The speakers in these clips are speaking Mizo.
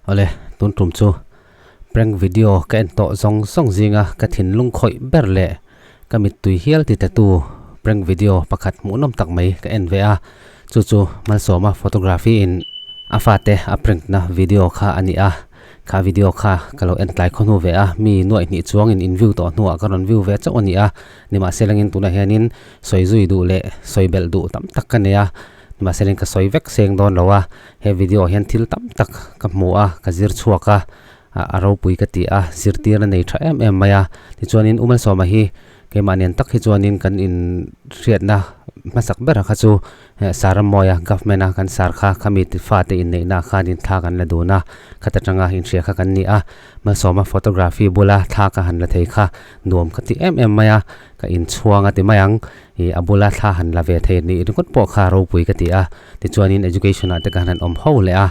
Awle, tun tum chu prank video ka en tawh zawng zawng zinga ka thinlung khawih ber leh ka mittui hial ti tatu prank video pakhat hmuhnawm tak mai ka en ve a, chu chu Malsawma photography in a fate a prank na video kha a ni a, kha video kha ka lo en tlai khaw hnu ve a, mi nuaih hnih chuangin in view tawh hnuah ka rawn view ve chauh a ni a, nimahselangin tunah hianin sawi zui duh leh sawi belh duh tam tak ka nei a. Mahse ka sawi vek seng dawn lo a, he video ah hian thil tam tak ka hmu a, ka zir chhuak a, a ropui ka ti a, zirtir a nei tha em em mai a. Tichuanin U Malsawma hi keimah nen tak hi chuanin kan inhriatna hmasak ber kha chu Saramawia government a kan sar kha khami fate inneihna ah khanin thla kan la dun a, khata tanga inhria kha kan ni a. Malsawma photography bula thla ka han la thei kha nuam ka ti em em mai a, ka inchhuang a ti mai ang. Ih a bula thla han la ve thei nih ringawt pawh kha ropui ka ti a, tichuanin education ah te khan han awm ho leh a,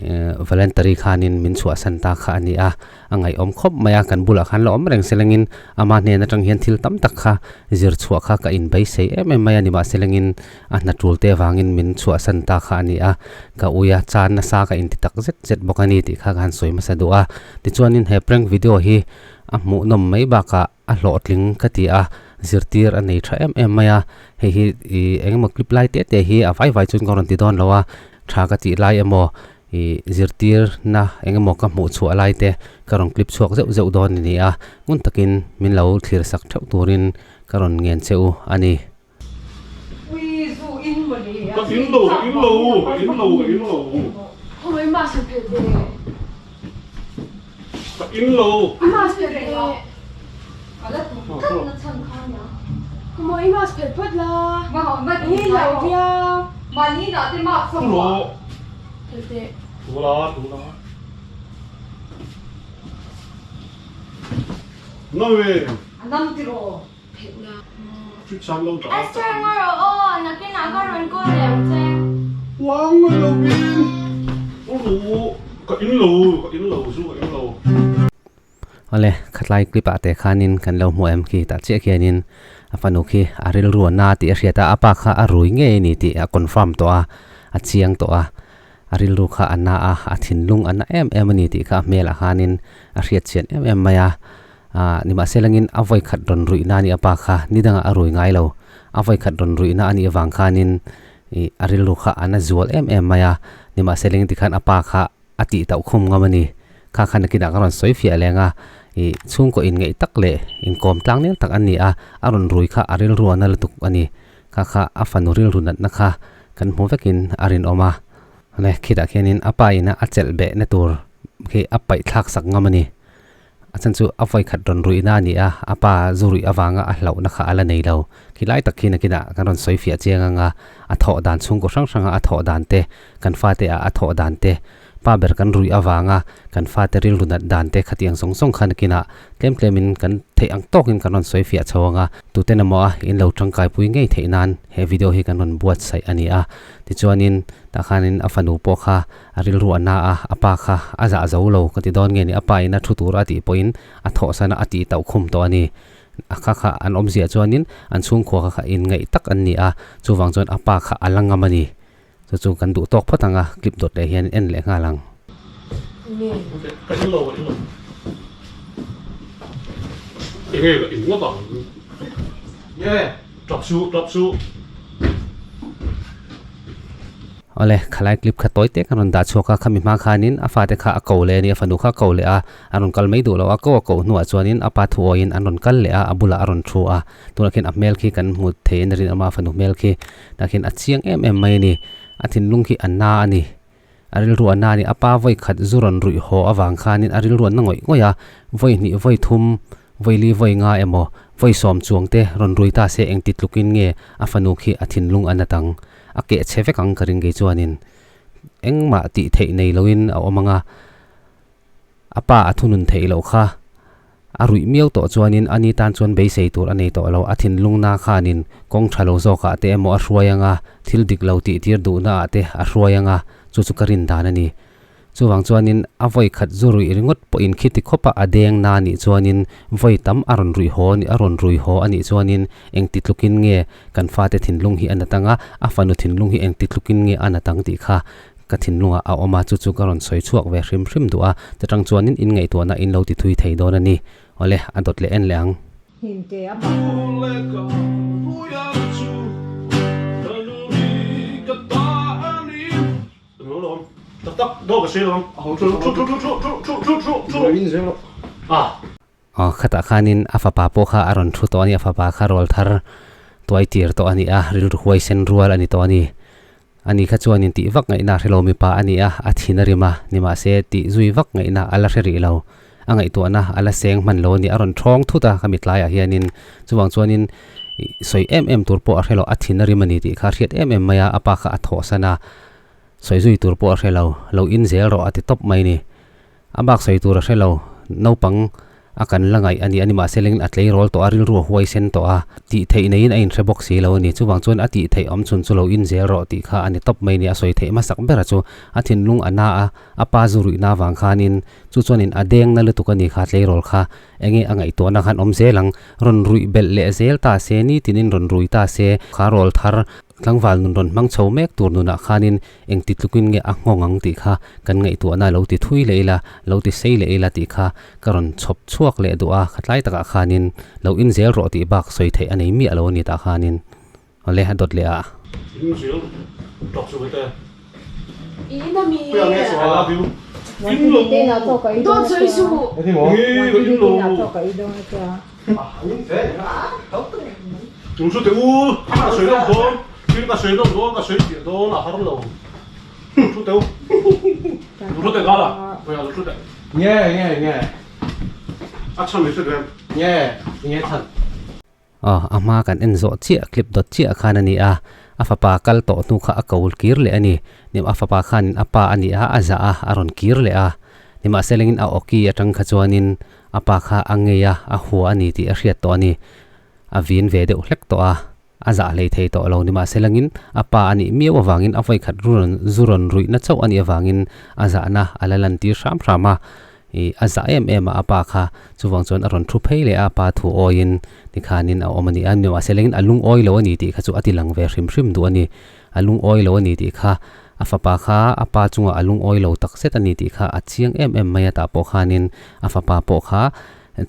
eh voluntary khanin min chhuahsan ta kha a ni a, a ngaihawm khawp mai a, kan bulah khan la awm reng selengin ama hnen atang hian thil tam tak kha zir chhuah kha ka inbeisei em em mai a ni mahselengin a hna tul te vangin min chhuahsan ta kha a ni a, ka ui a, chan nasa ka inti tak zet zet bawk a ni tih kha ka han sawi hmasa duh a, tichuanin he prank video hi a hmuhnawm mai bakah. A hlawhtling ka ti a, zirtir a nei tha em em mai a, hei hi ih eng emaw clip lai te te hi a vai vai chuan ka rawn ti dawn lo a, tha ka tih lai emaw ih zirtir na eng emaw ka hmuh chhuah lai te ka rawn clip chhuak zeuh zeuh dawn a ni a, ngun takin min lo thlir sak theuh turin ka rawn ngen che u a ni. Ka in lo, ka in lo, ka in lo, ka in lo. Ka in lo. Thu rawh. Thu la, thu la. Nang e. Esther ngaw rawh aw, nakinah ka rawn call leh ang che. Uang mai lo bin. U ru ka in lo, ka in lo zu ka in lo. Awle, khatlai clip ah te khanin kan lo hmu em khi tah chiah khianin a fanu khi a rilru a na tih a hriat a, a pa kha a rui ngei a ni tih a confirm tawh a, a chiang tawh a, a rilru kha a na a, a thinlung a na em em a ni tih kha a hmelah khanin a hriat chian em em mai a. Aaa nimahselangin a vawi khat rawn ruih na a nih a pa kha ni dangah a rui ngai lo. A vawi khat rawn ruih na a nih avang khanin ih a rilru kha a na zual em em mai a. Nimahselangin tikhan a pa kha a tih tauh khum ngam a ni. Kha khan nakinah ka rawn sawi fiah leng a, ih chhungkaw inngeih tak leh inkawm tlang nel tak an ni a, a rawn rui kha a rilru a na lutuk a ni. Kha kha a fanu rilru natna kha kan hmu vekin a rinawm a. Awle khitah khianin a pa ina a chelh behna tur khi a paih thlak sak ngam a ni. A chan chu a vawi khat rawn ruihna a ni a, a pa zu ruih avanga a hlauhna kha a la nei lo. Khi lai tak khi nakinah kan rawn sawi fiah chiang ang a, a thawh dan chhungkaw hrang hranga a thawh dan te, kan fate ah a thawh dan te, pa ber kan ruih avanga kan fate rilru nat dan te khatiang zawng zawng kha nakinah tlem tlemin kan theih ang tawkin kan rawn sawi fiah chho ang a, tuten emaw a in lo tangkaipui ngei theih nan he video hi kan rawn buatsaih a ni a. Tichuanin tah khanin a fanu pawh kha A rilru a na a, a pa kha a zah zo lo ka ti dawn nge ni, a pa in a thu tur a tih pawhin a thawhsan a, a tih tauh khum tawh a ni. A kha kha an awmzia chuanin an chhungkhua kha kha inngaih tak an ni a, chuvang chuan a pa kha a la ngam a ni. Chu chu kan duh tawk phawt ang a, clip dawt leh hian en leh nghal ang. Ka in lo, ka in lo. Enge ka in ngawt ang. Nge, tap suh, tap suh. Awle, khalai clip kha tawi te kan rawn dah chhuak a, khami hma khanin a fate kha a ko leh a ni, a fanu kha a ko leh a, a rawn kal mai duh lo a, ko a koh hnuah chuanin a pa thu awiin an rawn kal leh a, a bulah a rawn thu a, tunah khian a hmel khi kan hmu thei a ni rinawm a, a fanu hmel khi tah khian a chiang em em mai a ni, a thinlung khi a na a ni, a rilru a na a ni, a pa vawi khat zu rawn ruih haw avang khanin a rilru a na ngawih ngawih a, vawi hnih vawi thum vawi li vawi nga emaw vawi sawm chuang te rawn rui ta se engti tlukin nge a fanu khi a thinlung a nat ang. A keh chhe vek ang ka ring kei chuanin engmah tih theih nei loin a awm ang a, a pa a thunun theih loh kha a ruih miau tawh chuanin ani tan chuan beisei tur a nei tawh lo, a thinlungna khanin kawng tha lo zawkah te emaw a hruai ang a, thil dik lo tih tir duhna ah te a hruai ang a, chu chu ka rin dan a ni. Chuvang chuanin a vawi khat zu ruih ringawt pawhin khiti khawpa a deng na nih chuanin vawi tam a rawn ruih haw a rawn rui haw a nih chuanin engti tlukin nge kan fate thinlung hi a nat ang a, a fanu thinlung hi engti tlukin nge a nat ang tih kha ka ka thinlungah a awm a, chu chu ka rawn sawi chhuak ve hrim hrim duh a, chutang chuanin in ngaihtuahna in lo ti thui thei dawn a ni. Awle, a dawt leh en leh ang. Aw, khatah khanin a fapa pawh kha a rawn thu tawh a ni, a fapa kha rawl thar tuai tir tawh a ni a, rilru huaisen rual a ni tawh a ni. Ani kha chuanin tih vak ngaihna a hre lo mipa a ni a, a thin a rim a, nimahse tih zui vak ngaihna a la hre rih lo. A ngaihtuahna a la seng hman lo a ni, a rawn thawng thut a ka mitlaiah hianin. Chuvang chuanin sawi em em tur pawh a hre lo, a thin a rim a ni tih kha a hriat em em mai a, a pa kha a thawhsan a, sawi zui tur pawh a hre lo, lo in zel rawh a ti tawp mai a ni. A bak sawi tur a hre lo. Naupang a kan la ngaih a ni a ni. Mahse lengin a tleirawl tawh a, rilru a huaisen tawh a. Tih theih neiin a inhre bawk si lo a ni. Chuvang chuan a tih theih awm chhun chu lo in zel rawh tih kha a ni tawp mai a ni. A sawi theih hmasak ber a chu a thinlung a na a, a pa zu ruihna avang khanin chu chuanin a deng na lutuk a ni kha tleirawl kha. Enge a ngaihtuahna khan awm zel ang. Rawn ruih belh leh zel ta se, nitinin rawn rui ta se, kha rawl thar tlangval nun rawn hmang chho mek tur nunah khanin Engti tlukin nge a nghawng ang tih kha kan ngaihtuahna lo ti thui leh ila, lo ti sei leh ila tih kha ka rawn chhawp chhuak leh duh a, khatlai takah khanin lo in zel rawh tih bak sawi theih a nei miah lo a ni tah khanin awle a dawt leh a. In zel ṭawk chu vete. In a mi. Puia nge I love you. In lo. Dawt sawi suh. Nge ka in lo. Chung chu teh u, thil ka sawi deuh dawn, thil ka sawi deuh dawn, ka sawi piah dawn a har lo. Thu teh u, thu teh nghal a, vawiah lo thu teh. Nge nge nge. A chhan mai hre reng. Nge nge chhan. Aw, a hma kan en zawh chiah clip dawt chiah khan a ni a, a fapa kal tawh hnu kha a ko kir leh a ni. Nim a fapa khanin a pa a ni a, a zah a, a rawn kir leh a. Nimahselengin a awki atang kha chuanin A pa kha a ngei a, a hua a ni tih a hriat tawh a ni. A vin ve deuh hlek tawh a, a zah hlei thei tawh lo. Nimahselangin a pa a nih miau avangin a vawikhat rawn zu rawn ruihna chauh a nih avangin a zahna a la lantir hram hram a. Ih, a zah em em a a pa kha. Chuvang chuan a rawn thu phei leh a, a pa thu awiin tikhanin a awm a ni a. Nimahselangin a lungawi lo a ni tih kha chu a ti lang ve hrim hrim duh a ni. A lungawi lo a ni tih kha A fapa kha a pa chungah a lungawi lo tak zet a ni tih kha a chiang em em mai a, tah pawh khanin a fapa pawh kha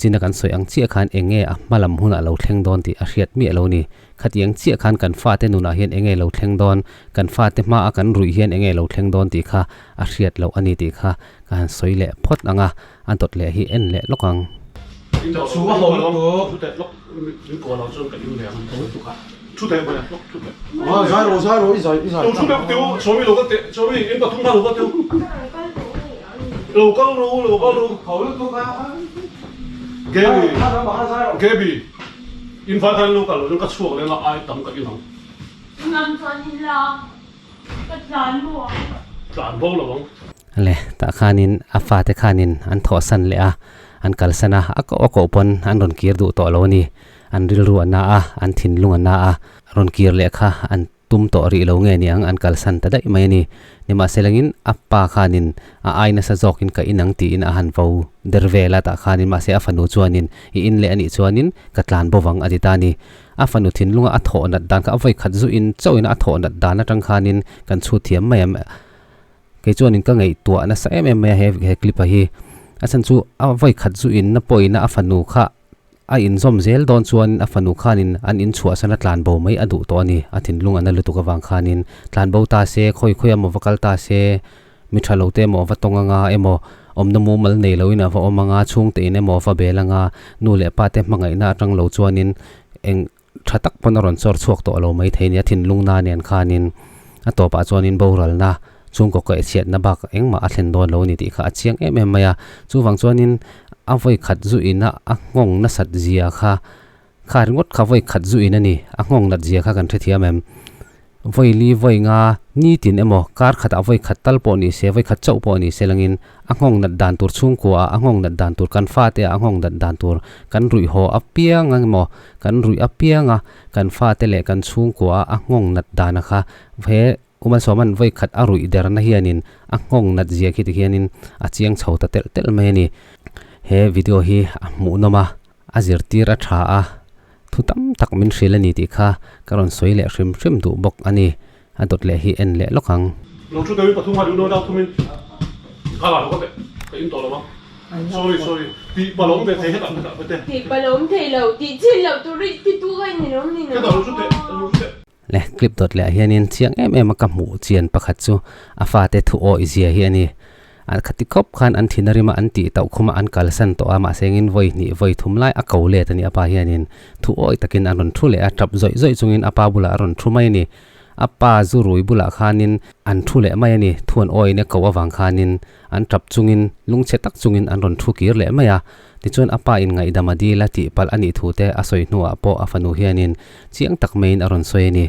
china kan sawi ang chiah khan eng nge a hma lam hunah lo thleng dawn tih a hriat miah lo ni. Khatiang chiah khan kan fate nunah hian eng nge lo thleng dawn, kan fate hmaa kan ruih hian eng nge lo thleng dawn tih kha a hriat loh a ni tih kha ka han sawi leh phawt ang a, a dawt leh hi en leh lawk ang. Le tah khanin a fate khanin an thawhsan leh a, an kalsan a, a koh a koh pawn an rawn kir duh tawh lo a ni. An rilru a na a, an thinlung a na a, rawn kir leh kha an tum tawh rih lo nge niang an kalsan ta daih mai a ni. Nimahselangin a pa khanin a ai nasa zawkin ka in ang tiin a han vo der vel a tah khanin mahse a fanu chuanin i in leh a nih chuanin ka tlan bo vang a ti ta a ni. A fanu thinlunga a thawh nat dan kha a vawi khat zuin chauhin a thawh nat dan atang khanin kan chhut thiam mai ang. Kei chuanin ka ngaihtuah nasa em em mai a he he clip a hi. A chhan chu a vawi khat zuin na pawhin a fanu kha a inzawm zel dawn chuan a fanu khanin an inchhuahsan a tlan bo mai a duh tawh a ni. A thinlung a na lutuk avang khanin tlan bo ta se, khawi khawi emaw va kal ta se, mi tha lo te emaw va tawng anga emaw awmna mumal nei loin a va awm anga, chhungte in emaw va bel anga, nu leh pa te hmangaihna atang lo chuanin eng tha tak pawn a rawn chawr chhuak tawh lo mai thei a ni. A thinlung na nen khanin a tawpah chuanin boralna chhungkaw kaih chhiatna bak engmah a thlen dawn lo a ni tih kha a chiang em em mai a. Chuvang chuanin a vawi khat zu ina a nghawng nasat zia kha kha ringawt kha vawi khat zu in a ni. A nghawng nat zia kha kan hrethiam em? Vawi li vawi nga nitin emaw kar khatah vawi khat tal pawh ni se, vawi khat chauh pawh ni se langin a nghawng nat dan tur chhungkua ah a nghawng nat dan tur kan fate ah a nghawng nat dan tur kan ruih haw apiang emaw kan ruih apianga kan fate leh kan chhungkua ah a nghawng nat dan a kha he Umalsawman vawi khat a ruih derna hianin a nghawng nat zia khi tikhianin a chiang chho ta telh telh mai a ni. He video hi a hmuhnawm a, a zirtir a tha a, thu tam tak min hrilh a ni tih kha ka rawn sawi leh hrim hrim duh bawk a ni. A dawt leh hi en leh lawk ang. Lo thu deuhin pathum a duh deuh thumin ka la lo ka pe ka in tawh lo ang. Sorry sorry tih palh awm ve thei hetah hetah vete. Tih palh awm thei lo tih chin loh tur i ti tu ka in awm ni no. Hetah lo thu teh lo thu teh. Le clip dawt leh ah hianin chiang em em a ka hmuh chian pakhat chu a fate thu awih zia hi a ni. An khati khawp khan an thin a rim a an tih tauh khum a an kalsan tawh a mahse engin vawi hnih vawi thum lai a ko let a ni a pa hianin thu awih takin an rawn thu leh a tap zawih zawih chungin a pa bulah a rawn thu mai a ni. A pa zu rui bulah khanin an thu leh mai a ni, thuan awiin a koh avang khanin an tap chungin lungchhe tak chungin an rawn thu kir leh mai a. Tichuan a pa in ngaihdam a dil a tih palh a nih thu te a sawi hnuah pawh a fanu hianin chiang tak maiin a rawn sawi a ni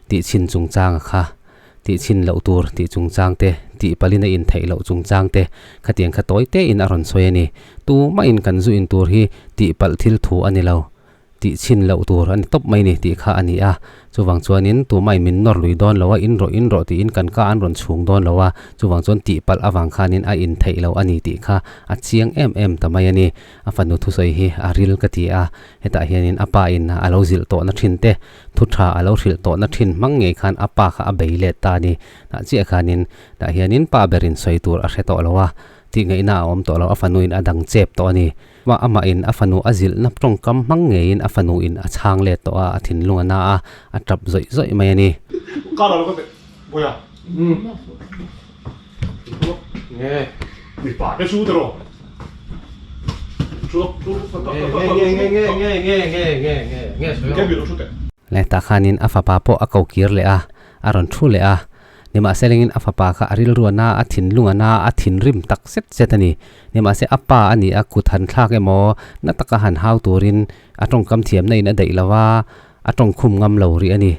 tih chhin chungchang a kha tih chhin loh tur tih chungchang te tih palhin a intheih loh chungchang te khatiang kha tawi tein a rawn sawi a ni. Tumahin kan zu in tur hi tih palh thil thu a ni lo. Tih chhin loh tur a ni tawp mai ni tih kha a ni a, chuvang chuanin tumahin min nawr lui dawn lo a, in rawh in rawh tiin kan ka an rawn chhung dawn lo a, chuvang chuan tih palh avang khanin a in theih loh a ni tih kha a chiang em em ta mai a ni. A fanu thusawi hi a ril ka ti a, hetah hianin a pa in a lo zilh tawhna thin te, thu tha a lo hrilh tawhna thin hmang ngei khan a pa kha a bei let ta a ni. Tah chiah khanin tah hianin pa berin sawi tur a hre tawh lo a, tih ngaihna a awm tawh lo, a fanuin a dang chep tawh a ni. Mah amahin a fanu a zilhna tawngkam hmang ngeiin a fanu in a chhang let tawh a, a thinlung a na a, a tap zawih zawih mai a ni. Ka lo ka pe bawi a. Nge. Mipa te chu tiraw. Chu chu Nge nge nge nge nge nge nge nge nge nge sawi rawh. Nge thu teh. Le tah khanin a fapa pawh a ko kir leh a, a rawn thu leh a. Nimahselengin a fapa kha a rilru a na, a thinlung a na, a thinrim tak zet zet a ni. Nimahse a pa a ni a, kut han thlak emaw, na taka han hau turin a tawngkam thiamna in a daih lo a, a tawngkhum ngam lo rih a ni.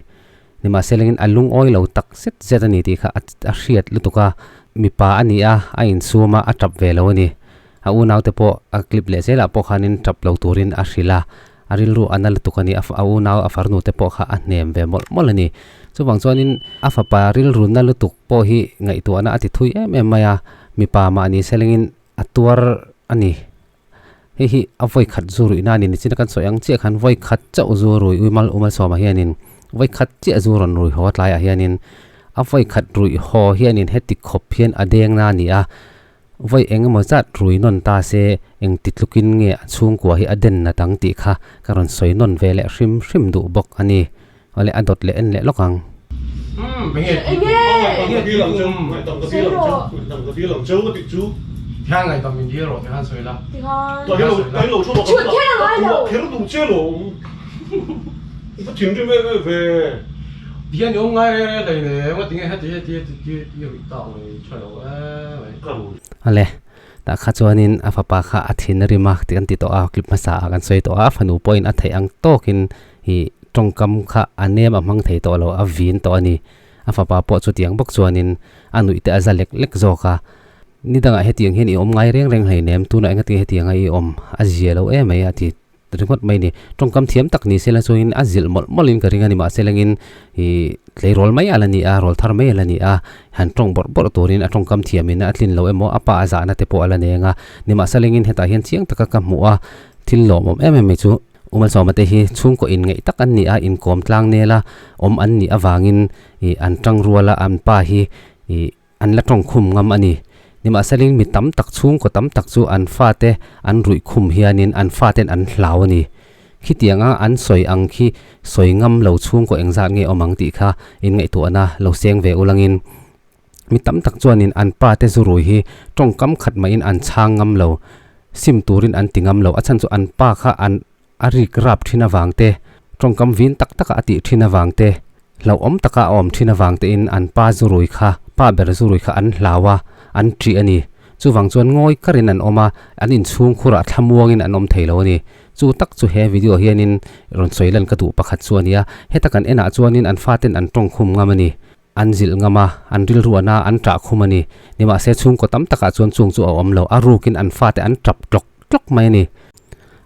Nimahselengin a lungawi lo tak zet zet a ni tih kha a hriat lutuk a, mipa a ni a, a insum a, a tap ve lo a ni. A unaute pawh a clip leh zelah pawh khanin tap lo turin a hrilh a, A rilru a na lutuk a ni, a unau a farnu te pawh kha a hnem ve mawlh mawlh a ni. Chuvang chuanin a fapa rilru na lutuk pawh hi ngaihtuahna a ti thui em em mai a, mipa mahni selengin a tuar a ni. Hei hi a vawi khat zu ruihna a ni, nichina kan sawi ang chiah khan vawi khat chauh zu rui uimal umal sawmah hianin vawi khat chiah zu rawn rui haw tlaiah hianin a vawi khat ruih haw hianin heti khawp hian a deng na a ni a. Vawi eng emaw zat rui nawn ta se eng ti tlukin nge a chhungkua hi a den nat ang tih kha ka rawn sawi nawn ve leh hrim hrim duh bawk a ni. Awle a dawt leh en leh lawk ang. Ale, tah kha chuanin a fapa kha a thin a rim a tih kan ti tawh a, clip hmasa ah kan sawi tawh a, a fanu pawhin a theih ang tawkin ih tawngkam kha a nem a hmang thei tawh lo, a vin tawh a ni. A fapa pawh chutiang bawk chuanin a nuih te a za lek lek zawk a, ni dangah hetiang hian i awm ngai reng reng hleinem, tunah engati hetianga i awm a zia lo em mai a ti. Ringawt mai ni. Tawngkam thiam tak ni sela chuangin a zilh mawlh mawlhin ka ring a ni. Mahse lengin ih tleirawl mai a la ni a, rawl thar mai a la ni a, han tawng bawrh bawrh turin a tawngkam thiamin a tlin lo emaw a pa a zahna te pawh a la neng a. Nimahse lengin hetah hian chiang taka ka hmuh a, thil lawmawm em em mai chu Umalsawma te hi chhungkaw inngeih tak an ni a, inkawm tlang nela awm an nih avangin ih an tang rual a, an pa hi ih An la tawng khum ngam a ni. Nimahselin mi tam tak chhungkaw tam tak chu an fate an ruih khum hianin an faten an hlau a ni. Khitianga an sawi ang khi sawi ngam lo chhungkaw engzat nge awm ang tih kha inngaihtuahna lo seng ve ulangin mi tam tak chuanin an pate zu rui hi tawngkam khat mahin an chhang ngam lo, sim turin an ti ngam lo. A chhan chu an pa kha an A rik rap thin avang te, tawngkam vin tak taka a tih thin avang te, hlauhawm taka a awm thin avang tein an pa zurui kha, pa ber zurui kha an hlau a, an ṭih a ni. Chuvang chuan ngawi karin an awm a, an inchhung khurah thlamuangin an awm thei lo a ni. Chu tak chu he video hianin rawn sawi lan ka duh pakhat chu a ni a, heta kan enah chuanin an faten an tawngkhum ngam a ni. An zilh ngam a, an rilru a na, an ṭah khum a ni. Nimahse chhungkaw tam takah chuan chung chu a awm lo, a rukin an fate an ṭap tlawk tlawk mai a ni.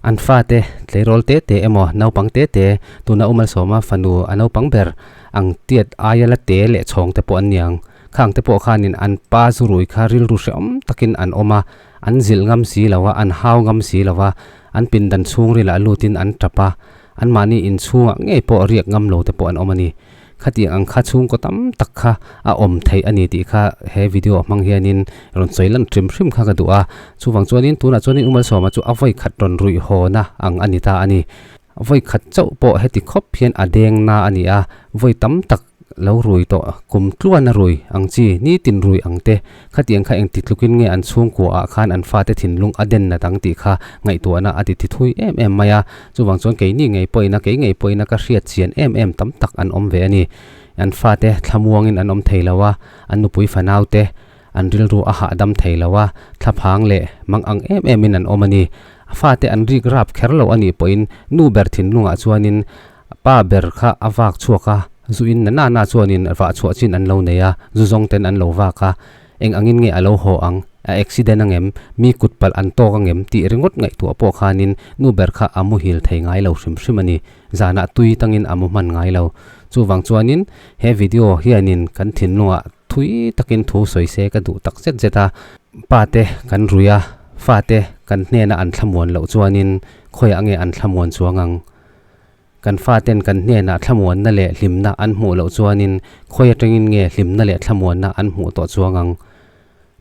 An fate, tleirawl te te emaw, naupang te te, tuna U Malsawma fanu a naupang ber ang tiat aia la te leh chhawng te pawh an ni ang. Khang te pawh khanin an pa zurui kha rilru hrehawm takin an awm a, an zilh ngam si lo a, an hau ngam si lo a, an pindan chhungrilah lutin an ṭap a, anmahni inchhungah ngei pawh riak ngam lo te pawh an awm a ni. Khatiang ang kha chhungkaw tam tak kha a awm theih a ni tih kha he video hmang hianin rawn sawi lan hrim hrim kha ka duh a. Chuvang chuanin tunah chuanin U Malsawma chu a vawi khat rawn ruih hawna ang a ni ta a ni. Vawi khat chauh pawh heti khawp hian a deng na a ni a, vawi tam tak lo rui tawh kum tluan a rui ang chi, nitin rui ang te, khatiang kha engti tlukin nge an chhungkua ah khan an fate thinlung a den nat ang tih kha ngaihtuahna a ti thi thui em em mai a. Chuvang chuan keini ngei pawhin a, kei ngei pawhin a ka hriat chian em em tam tak an awm ve a ni. An fate thlamuangin an awm thei lo a, an nupui fanau te an rilru a hahdam thei lo a, thlaphang leh mang ang em emin an awm a ni. A fate an rik rap kher lo a nih pawhin nu ber thinlungah chuanin pa ber kha a vak chhuak a, zu in na na chuanin vah chhuah chin an lo nei a, zu zawng ten an lo vak a, eng angin nge a lo haw ang, a accident angem, mi kut palh an tawk angem tih ringawt ngaihtuah pawh khanin nu ber kha a muhil thei ngai lo hrim hrim a ni. Zanah tui tangin a mu hman ngai lo. Chuvang chuanin he video hianin kan thinlungah Thui takin thu sawi se ka duh tak zet zet a, pa te kan rui a, fa te kan hnena an thlamuan loh chuanin khawiah nge an thlamuan chuang ang? Kan fa ten kan hnenah thlamuanna leh hlimna an hmuh loh chuanin khawi atangin nge hlimna leh thlamuanna an hmuh tawh chuang ang?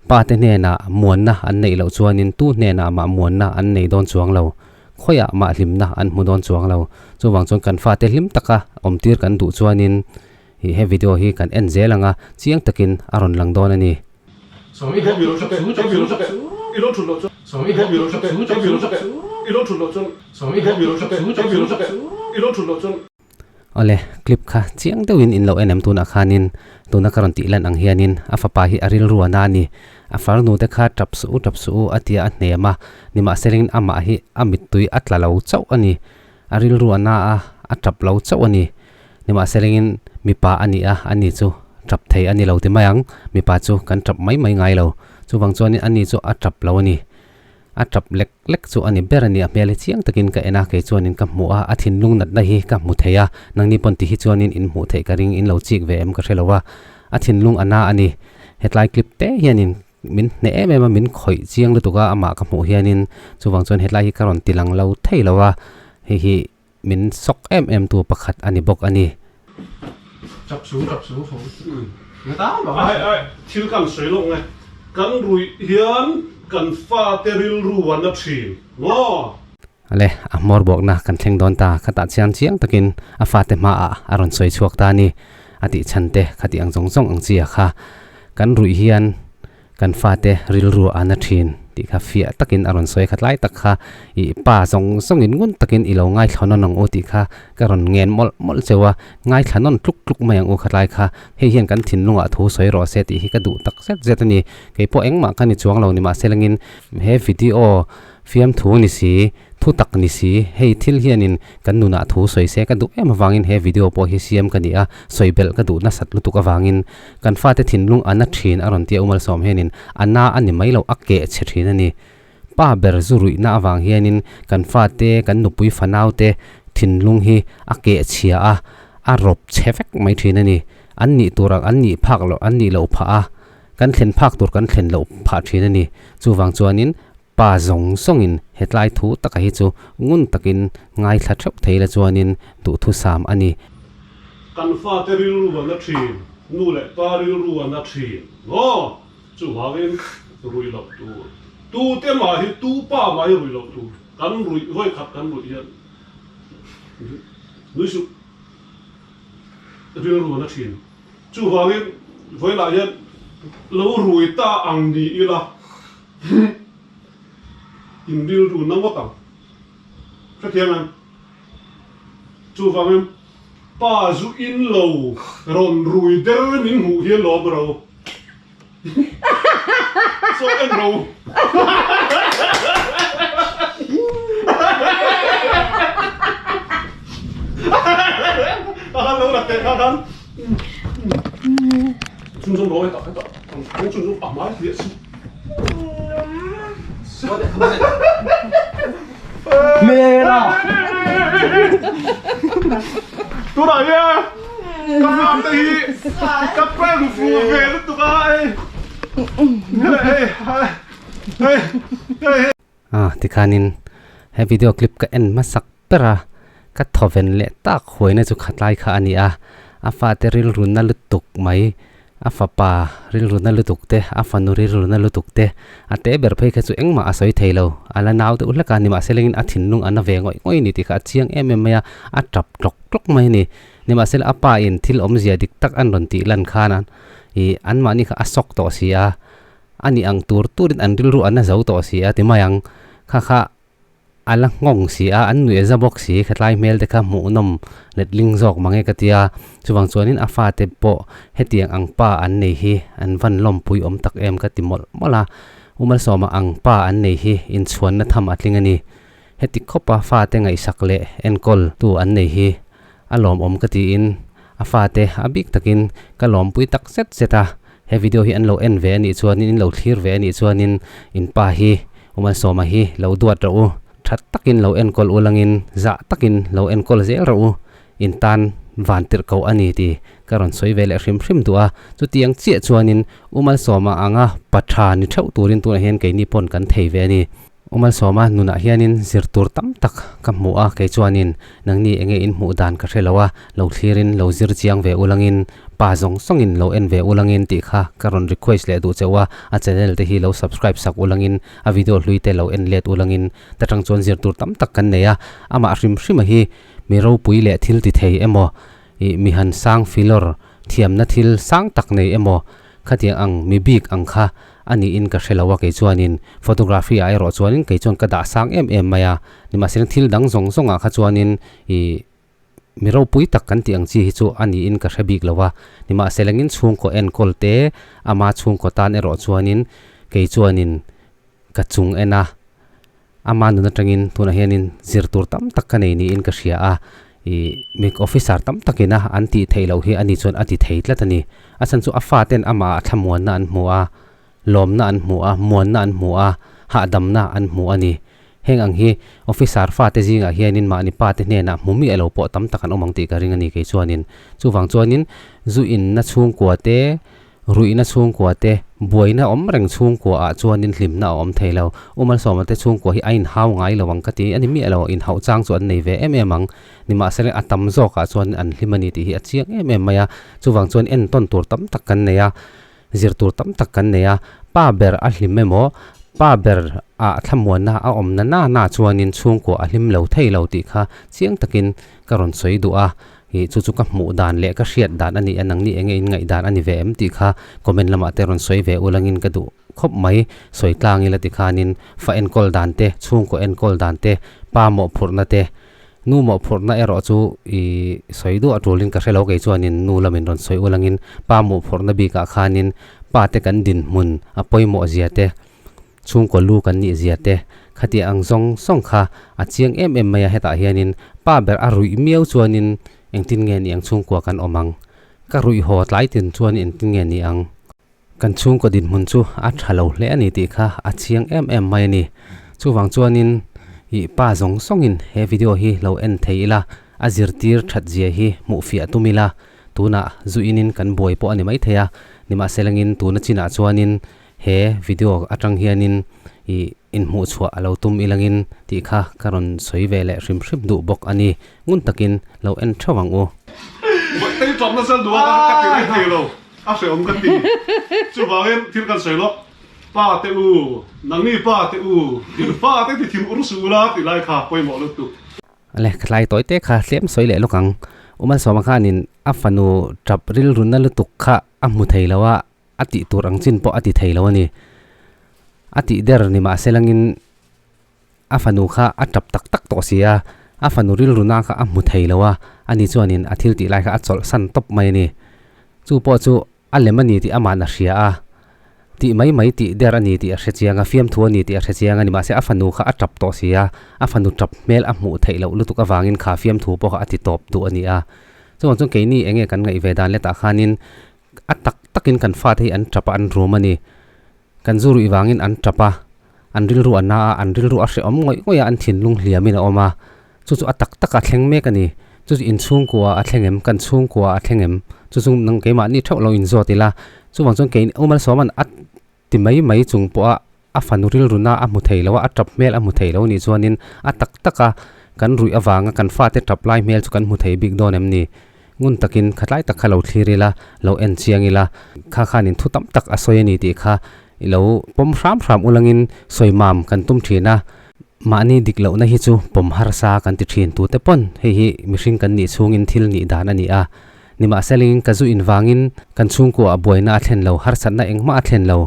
Pa te hnenah muanna an neih loh chuanin tu hnenah mah muanna an nei dawn chuang lo, khawiah mah hlimna an hmu dawn chuang lo. Chuvang chuan kan fate hlim taka awmtir kan duh chuanin Ih he video hi kan en zel ang a, chiang takin a rawn lang dawn a ni. Awle, clip kha chiang deuhin in lo en em tunah khanin tuna ka rawn tih lan ang hianin a fapa hi a rilru a na a ni. A farnu te kha tap suh u tap suh u a tia a hnem a, nimahselin amah hi a mittui a tla lo chauh a ni. A rilru a na a, a tap lo chauh a ni. Nimahselengin mipa a ni a, ani chu tap thei a ni lo ti mai ang. Mipa chu kan tap mai mai ngai lo. Chuvang chuanin ani chu a tap lo a ni. A tap lek lek chu a ni ber a ni. A hmel hi chiang takin ka en a, kei chuanin ka hmu a, a thinlung natna hi ka hmu thei a. Nangni pawn ti hi chuanin in hmuh theih ka ring, in lo chik ve em ka hre lo a. A thinlung a na a ni. Hetlai clip te hianin min hneh em em a, min khawih chiang lutuk a, amah ka hmuh hianin chuvang chuan hetlai hi ka rawn ti lang lo thei lo a. Hei hi Min sawk em em tu pakhat a ni bawk a ni. Chap su chap su fo nga ta bang a. Ai ai thil kan sawi lawk nge kan ruih hian kan fate rilru a na thin maw. Ale a hmawr bawkna kan thleng dawn ta khatah chiang chiang takin a fate hmaah a rawn sawi chhuak ta a ni a tih chhan te khatih ang zawng zawng ang chi a kha kan ruih hian Kan fate rilru a na thin tih kha fiah takin a rawn sawi kha tlai tak kha ih pa zawng zawngin ngun takin i lo ngaithla nawn ang u tih kha ka rawn ngen mawlh mawlh cheu a, ngaithla nawn tluk tluk mai ang u kha tlai kha hei hian kan thinlungah thu sawi rawh se tih hi ka duh tak zet zet a ni. Kei pawh engmah ka ni chuang lo ni mahse langin he video fiamthu ni si, Thu tak ni si, hei thil hianin kan nunah thu sawi se ka duh em avangin he video pawh hi siam ka ni a, sawi belh ka duh nasat lutuk avangin kan fate thinlung a na thin a rawn tia Umalsawm hianin a na a ni mai lo, a keh chhe thin a ni. Pa ber zu ruihna avang hianin kan fate, kan nupui fanaute thinlung hi a keh chhia a, a rawp chhe vek mai thin a ni. An nih tur ang an nih phak loh an nih loh phah a, kan thlen phak tur kan thlen loh phah thin a ni. Chuvang chuanin Pa zawng zawngin hetlai thu taka hi chu ngun takin ngaithla theuh thei la chuanin duhthusam a ni. Kan fate rilru a na thin, nu leh pa rilru a na thin maw? Chuvangin ruih loh tur. Tute mah hi, tu pa mah hi ruih loh tur. Kan ruih, vawikhat kan ruih hian nui suh rilru a na thin. Chuvangin vawilah hian lo rui ta ang ni ila. In rilru na ngawt ang. Hrethiam em? Chuvangin pa zu in lo rawn rui der min hmuh hian lawm ro. Saw en ro. A han lo la teh kha khan. Chhunzawm ro hetah hetah. Kawng chhunzawm a hmai hliah si. Mela! Tunah hian ka fate hi ka prank fu ve lutuk a hei. Hei hei hei. Ah tikhanin he video clip ka en hmasak ber a, ka thawven leh tak huaina chu khatlai kha a ni a. A fate rilru na lutuk mai, a fapa rilru na lutuk te, a fanu rilru na lutuk te, a te ber phei kha chu engmah a sawi thei lo. A la nau deuh hlek a, nimahsela in a thinlung a na ve ngawih ngawih a ni tih kha a chiang em em mai a, a tap tlawk tlawk mai a ni. Nimahsela a pa in thil awmzia dik tak an rawn tih lan khan a ih anmahni kha a sawk tawh si a, a nih ang tur turin an rilru a na zo tawh si a ti mai ang. Kha kha a la nghawng si a, an nuih a za bawk si, khatlai hmel te kha hmuhnawm letling zawk mang e ka ti a, chuvang chuanin a fate pawh hetiang ang pa an nei hi an van lawmpui awm tak em ka ti mawlh mawlh a, U Malsawma ang pa an nei hi inchhuanna tham a tling a ni. Heti khawpa fate ngaihsak leh enkawl tu an nei hi a lawmawm ka tiin a fate a bik takin ka lawmpui tak zet zet a, he video hi an lo en ve a nih chuanin in lo thlir ve a nih chuanin in pa hi U Malsawma hi lo duat rawh u, tha takin lo enkawl u langin zah takin lo enkawl zel rawh u, in tan van tirh ko a ni tih ka rawn sawi ve leh hrim hrim duh a, chutiang chiah chuanin U Malsawma anga pa tha ni theuh turin tunah hian keini pawn kan thei ve a ni. U Malsawma nunah hianin zir tur tam tak ka hmu a, kei chuanin nangni enge in hmuh dan ka hre lo a, lo thlirin lo zir chiang ve ulangin, pa zawng zawngin lo en ve ulangin tih kha ka rawn request leh duh cheu a, a channel te hi lo subscribe sak ulangin, a video hlui te lo en let ulangin ta tang chuan zir tur tam tak kan nei a, amah hrim hrima hi mi ropui leh thil ti thei emaw, ih mi han sang filawr thiamna thil sang tak nei emaw khatiang ang mi bik ang kha a niin ka hre lo a kei chuanin photography ah erawh chuanin kei chuan ka dah sang em em mai a nimahsela thil dang zawng zawng ah kha chuanin ih mi ropui tak kan tih ang chi hi chu a niin ka hre bik lo a nimahsela engin chhungkaw enkawl te ama chhungkaw tan erawh chuanin kei chuanin ka chung en a. Ama nun atangin tunah hianin zir tur tam tak ka nei niin ka hria a, ih mi officer tam takin a an tih theih loh hi ani chuan a ti thei tlat a ni. A chhan chu a faten amah ah thlamuanna an hmu a, lawmna an hmu a, muanna an hmu a, hahdamna an hmu a ni. Heng ang hi officer fate zingah hianin mahni pate hnenah hmu miah lo pawh tam tak an awm ang tih ka ring a ni kei chuanin. Chuvang chuanin zu inna chhungkua te, Ruihna chhungkua te, buaina awm reng chhungkua ah chuanin hlimna a awm thei lo. U Malsawma te chhungkua hi a inhau ngai lo ang ka ti a ni miah lo, inhauh chang chu an nei ve em em ang. Nimahsela a tam zawk ah chuan an hlim a ni tih hi a chiang em em mai a. Chuvang chuan entawn tur tam tak kan nei a, zir tur tam tak kan nei a. Pa ber a hlim emaw, pa ber ah thlamuanna a awm na na na chuanin chhungkua a hlim lo thei lo tih kha chiang takin ka rawn sawi duh a. Ih chu chu ka hmuh dan leh ka hriat dan a ni a, nangni enge in ngaih dan a ni ve em tih kha comment lamah te rawn sawi ve ulangin ka duh khawp mai. Sawi tlang ila tikhanin fa enkawl dan te, chhungkaw enkawl dan te, pa mawhphurhna te, nu mawhphurhna erawh chu ih sawi duah tulin ka hre lo kei chuanin nu lamin rawn sawi ulangin pa mawhphurhna bikah khanin pa te kan dinhmun a pawimawh zia te, Chhungkaw lu kan nih zia te, khatiang ang zawng zawng kha a chiang em em mai a, hetah hianin pa ber a ruih miau chuanin engtin nge ni ang chhungkua kan awm ang? Ka ruih haw tlai tin chuan engtin nge ni ang? Kan chhungkaw dinhmun chu a tha lo hle a ni tih kha a chiang em em mai a ni. Chuvang chuanin ih pa zawng zawngin he video hi lo en thei ila, a zirtir that zia hi hmuh fiah tum ila, tunah zu inin kan buai pawh a ni maithei a, nimahselangin tuna chinah chuanin He video atang hianin ih inhmuh chhuah a lo tum ilangin tih kha ka rawn sawi ve leh hrim hrim duh bawk a ni. Ngun takin lo en theuh ang u. Vaitei tlawm nasa duh a ka ti reng thei lo, a hrehawm ka ti. Chuvangin thil kan sawi lawk, Pa te u, nangni pa te u, in fa te ti thim ur suh ula tih lai kha pawimawh lutuk. Le, ka tlai tawi te kha tlem sawi leh lawk ang. U Malsawma khanin a fanu tap rilrunna lutuk kha a hmu thei lo a, A tih tur ang chin pawh a ti thei lo a ni. A tih der ni mahse langin a fanu kha a tap tak tak tawh si a, a fanu rilru na kha a hmu thei lo a, ani chuanin a thil tih lai kha a chawlh san tawp mai a ni. Chu pawh chu a lem a ni tih ama'n a hria a, tih mai mai tih der a ni tih a hre chiang a, fiamthu a ni tih a hre chiang a ni mahse a fanu kha a tap tawh si a, a fanu tap hmel a hmuh theih loh lutuk avangin kha fiamthu pawh kha a ti tawp duh a ni a. Chuvang chuan keini eng nge kan ngaih ve dan letah khanin A tak takin kan fate hi an tap a, an rum a ni. Kan zu ruih vangin an tap a, an rilru a na a, an rilru a hrehawm ngawih ngawih a, an thinlung hliamin a awm a. Chu chu a tak taka a thleng mek a ni. Chu chu inchhungkua a thleng em? Kan chhungkua a thleng em? Chu chu nang keimahni theuh lo inzawt ila. Chuvang chuan kei U Malsawma'n a ti mai mai chung pawha a fanu rilru na a hmu thei lo a, a tap hmel a hmu thei lo nih chuanin a tak taka kan ruih avanga kan fate tap lai hmel chu kan hmu thei bik dawn em ni? Ngun takin khatlai tak kha lo thlir ila, lo en chiang ila, kha khanin thu tam tak a sawi a ni tih kha i lo pawm hram hram ulangin sawi mam kan tum thin a. Mahni dik lohna hi chu pawm harsa kan ti thin tute pawn hei hi mihring kan nih chhungin thil nih dan a ni a. Nimahselin ka zu invangin kan chhungkuaah buaina a thlen lo, harsatna engmah a thlen lo.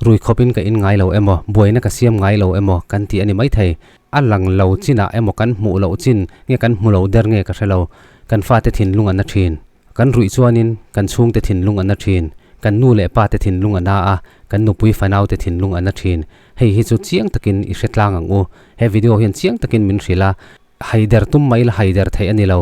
Rui khawpin ka in ngai lo emaw, buaina ka siam ngai lo emaw kan ti a ni maithei. A lang lo chinah emaw kan hmuh loh chin nge kan hmu lo der nge ka hre lo. Kan fate thinlung an na thin. Kan ruih chuanin kan chhungte thinlung an na thin. Kan nu leh pate thinlung a na a, kan nupui fanaute thinlung an na thin. Hei hi chu chiang takin i hre tlang ang u. He video hian chiang takin min hrilh a. Haider tum mai la haider theih a ni lo.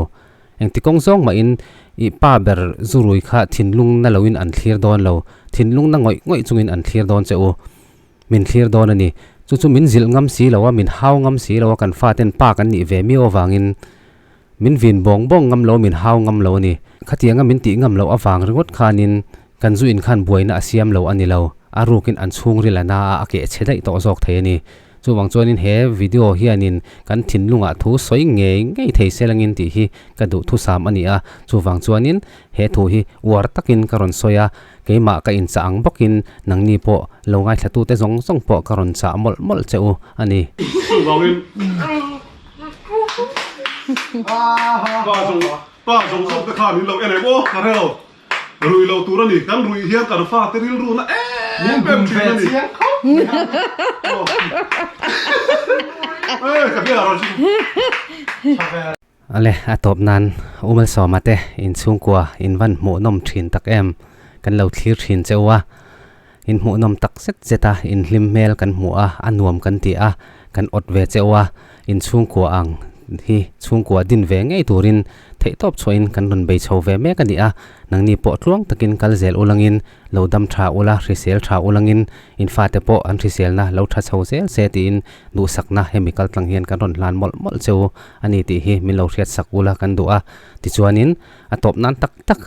Engti kawng zawng mahin i pa ber zurui kha thinlung na loin an thlir dawn lo. Thinlung na ngawih ngawih chungin an thlir dawn che u. Min thlir dawn a ni. Chu chu min zilh ngam si lo a, min hau ngam si lo a, kan faten pa kan nih ve miau avangin min vin bawng bawng ngam lo, min hau ngam lo a ni. Khatianga min tih ngam loh avang ringawt khanin kan zu in khan buaina a siam lo a ni lo. A rukin an chhungril a na a, a keh chhe daih tawh zawk thei a ni. Chuvang chuanin he video hianin kan thinlungah thu sawi ngei ngei thei se langin tih hi ka duh thusam a ni a. Chuvang chuanin he thu hi uar takin ka rawn sawi a, keimah ka inchah ang bawkin nangni pawh lo ngaithlatute zawng zawng pawh ka rawn chah mawlh mawlh che u a ni. Chuvangin pa zawng pa zawng zawng te khan in lo en em aw ka hre lo. Rui lo tur a ni. Kan ruih hian kan fate rilru na em em thin a ni. Ale, a tawp nan U Malsawma te in chhungkua in van hmuhnawm thin tak em? Kan lo thlir thin che u a, in hmuhnawm tak zet zet a, in hlim hmel kan hmuh a, a nuam kan ti a, kan awt ve che u a, in chhungkua ang hi chhungkua din ve ngei turin Theihtawp chhuahin kan rawn bei chho ve mek a ni a, nangni pawh tluang takin kal zel ulangin, lo dam tha ula, hrisel tha ulangin, in fate pawh an hriselna lo tha chho zel se tiin duhsakna hemi kal tlang hian kan rawn hlan mawlh mawlh che u a ni tih hi min lo hriatsak ula kan duh a. Tichuanin a tawp nan tak tak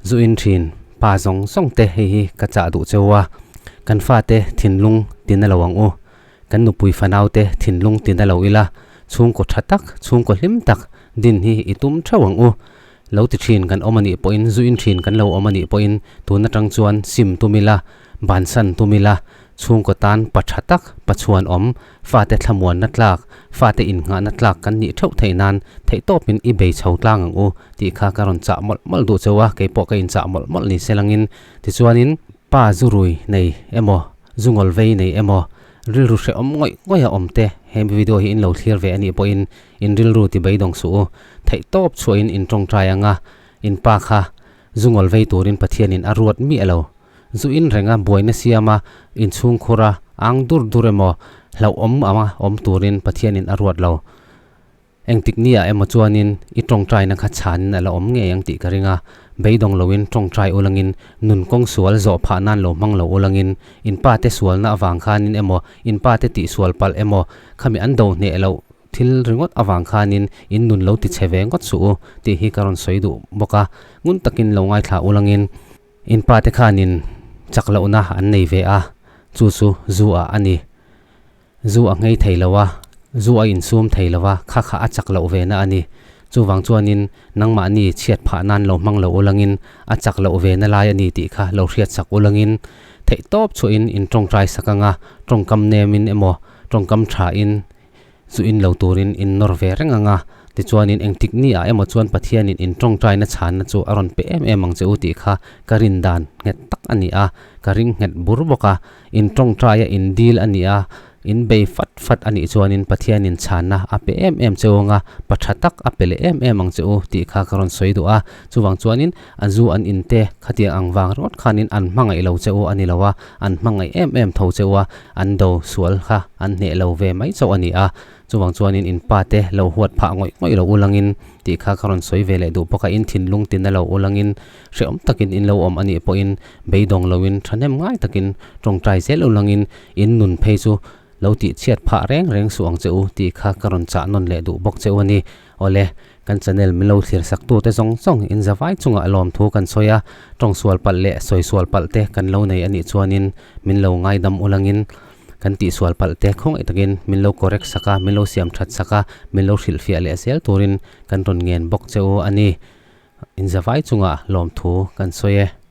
zu in thin pa zawng zawng te hei hi ka chah duh che u a, kan fate thinlung tina lo ang u, Kan nupui fanaute thinlung tina lo ila, chhungkaw tha tak, chhungkaw hlim tak din hi i tum theuh ang u. Lo ti thin kan awm a nih pawhin, zu in thin kan lo awm a nih pawhin tun atang chuan sim tum ila, bansan tum ila, chhungkaw tan pa tha tak, pa chhuan awm, fate thlamuanna tlak, fate innghahna tlak kan nih theuh theih nan theihtawpin i bei chho tlang ang u tih kha ka rawn chah mawlh mawlh duh cheu a, keipawh ka inchah mawlh mawlh ni se langin. Tichuanin pa zu rui nei emaw Zu ngawl vei nei emaw, rilru hrehawm ngawih ngawih a awm te, he video hi in lo thlir ve a nih pawhin in rilru ti beidawng suh u. Theih tawp chhuahin in tawngtai ang a, in pa kha zu ngawl vei turin Pathianin a ruat miah lo. Zu in renga buaina siama in chhungkhura ang dur dur emaw hlauhawm anga awm turin Pathianin a ruat lo. Engtik nia emaw chuanin i tawngtaina kha chhanin a la awm ngei ang tih ka ring a, beidawng loin tawngtai ulangin nun kawng sual zawh phah nan lo hmang lo ulangin in pa te sualna avang khanin emaw in pa te tih sual palh emaw khami an do hneh loh thil ringawt avang khanin in nun lo ti chhe ve ngawt suh u tih hi ka rawn sawi duh bawk a, ngun takin lo ngaithla ulangin in pa te khanin chak lohna an nei ve a, chu chu zu ah a ni. Zu a nghei thei lo a, zu a insum thei lo a, kha kha a chak loh ve na a ni. Chuvang chuanin nangmahni chhiat phah nan lo hmang lo ulangin a chak loh ve na lai a ni tih kha lo hriat sak ulangin theihtawp chhuahin in tawngtai sak anga tawngkam nemin emaw tawngkam thain zu in lo turin in nawr ve reng anga tichuanin engtik ni ah emaw chuan Pathianin in tawngtaina chhanna chu a rawn pe em em ang che u tih kha ka rin dan nghet tak a ni a, ka ring nghet bur bawk a. In tawngtaia in dil a nih a, in bei fat fat a nih chuanin Pathianin chhanna a pe em em che u anga, pa tha tak a pe leh em em ang che u tih kha ka rawn sawi duh a. Chuvang chuanin a zu an in te khatiang ang vang ringawt khanin an hmangaih lo che u a ni lo a, an hmangaih em em tho che u a, an do sual kha an hneh lo ve mai chauh a ni a. Chuvang chuanin in pa te lo huat phah ngawih ngawih lo ulangin tih kha ka rawn sawi ve leh duh bawk a, in thinlung tina lo ulangin hrehawm takin in lo awm a nih pawhin beidawng loin thahnem ngai takin tawngtai zel ulangin in nun phei chu lo tih chhiat phah reng reng suh ang che u tih kha ka rawn chah nawn leh duh bawk che u a ni. Awle, kan channel min lo thlir sak tute zawng zawng in zavai chungah lawmthu kan sawi a, tawng sual palh leh sawi sual palh te kan lo nei a nih chuanin min lo ngaidam ulangin Kan tihsual palh te khawngaih takin min lo correct sak a, min lo siam that sak a, min lo hrilhfiah leh zel turin kan rawn ngen bawk che u a ni. Inzavai chungah lawmthu kan sawi e.